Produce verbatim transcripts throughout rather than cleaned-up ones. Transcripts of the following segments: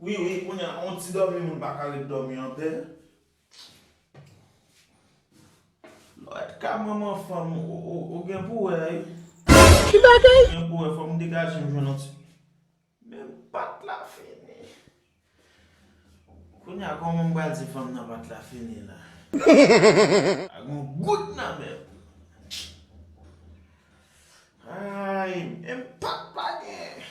Wi, wi, kounye a, yon ti dòmi, moun pa ka ret dòmi anpè. Lòt ka manman fanm, ou, ou, ou gen pou wè, wi. Ki bagay? Gen pou wè, fò m degaje m jwenn yon ti. Men pat la fini. Kounye a, kòman m pral di fanm nan pat la fini la? Ak yon goud nan men m. Ay, men pat pa gen.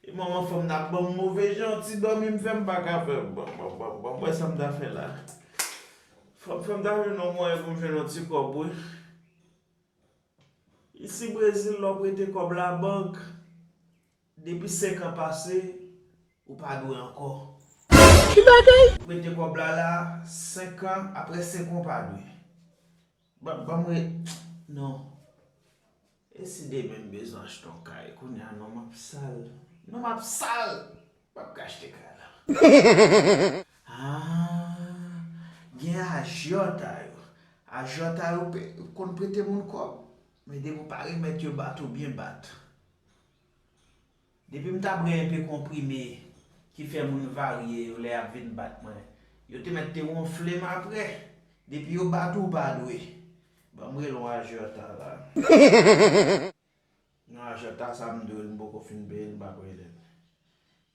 E manman fanm nan ap ban m move jan, ti dòmi m fè m pa ka fè. Ban, ban, ban, ban m wè sa m ta fè la. Fanm, fanm ta jwenn yon mwayen pou m jwenn yon ti kòb, wi. Isi Brezil, lè w prete kòb labank, depi senk an pase, ou pa dwe ankò. Ki bagay? Ou prete kòb la la, senk an, apre senk an, ou pa dwe. Ban, ban mwen, non. E si demen m bezwen achte yon kay, kounye a non m ap sal. Non m ap sal! M ap ka achte kay la. Ah, gen ajyòta yo. Ajyòta yo pe, konn prete moun kòb. Men depi w pa remèt yo bat ou byen bat. Depi m ta bwè enpe konprime ki fè moun varye yo lè y ap vin bat mwen, yo te mèt te wonfle m apre. Depi yo bat ou, ou pa dwe. Ban m rele yon ajyòta la. Non, ajyòta sa m dwe l, m poko fin peye l, m p ap rele l.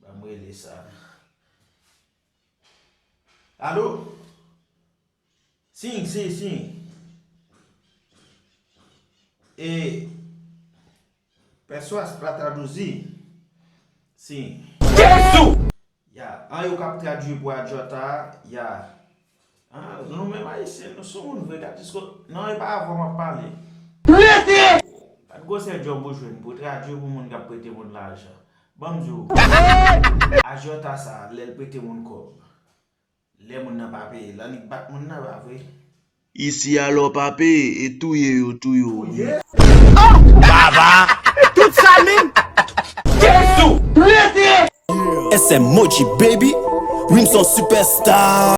Ban m rele sa. Alo? Sim, sim, sim. E, pessoas para traduzir? Sim. Jezi! Ya, an yo k ap tradui pou ajyòta a, ya. Ah, nou menm Ayisyen, nou sou moun vre, gad jisko, non, e pa avè w m ap pale. Prete! Gad gwosè djòb ou jwenn pou tradui pou moun k ap prete moun lajan. Ban m di w, ajyòta sa, lè l prete moun kòb, lè moun nan pa peye l, annik bat moun nan, pa vre? Isi a lè w pa peye, e touye yo, touye w. Touye? Baba! Tout sa menm! Jezi! Prete! S M Moji baby, wi m se yon superstar.